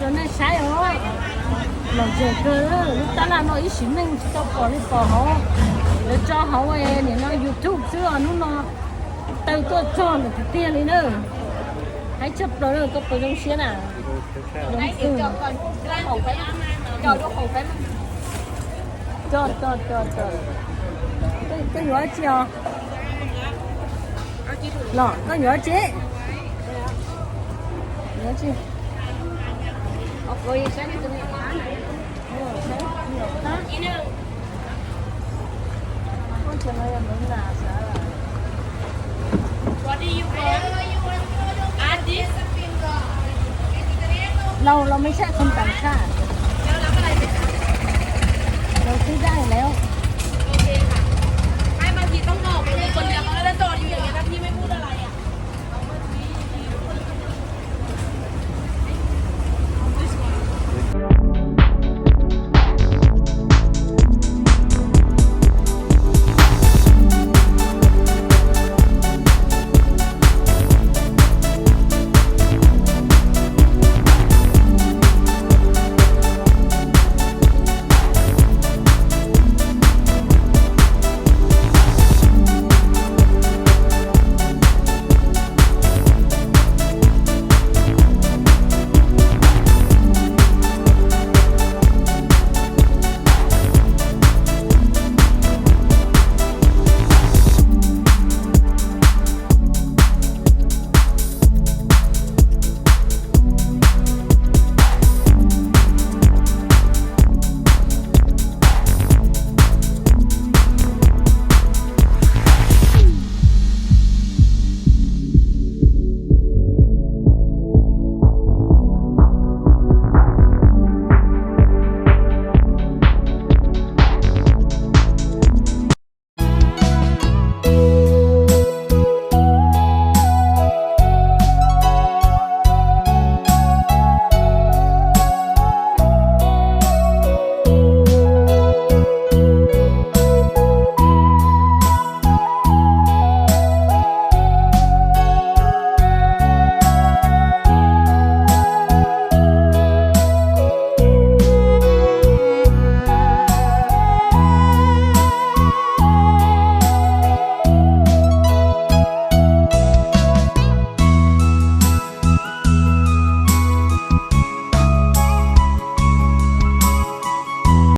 Rau nej saib os, lom zem kawg, lub tab laj no ib sim neej tsis tau pom li pom hauv, lawv tso hauv nim no YouTube xwb os, hnub no tawg tuaj txog ntawm tiag tiag li na. Haib tshaj plaws na, koj puas zoo siab na? Koj yuav dab tsi os? Los koj yuav dab tsi? Yuav dab tsi? Lâu lâu mới xách không cần xa. Rồi cứ dai léo.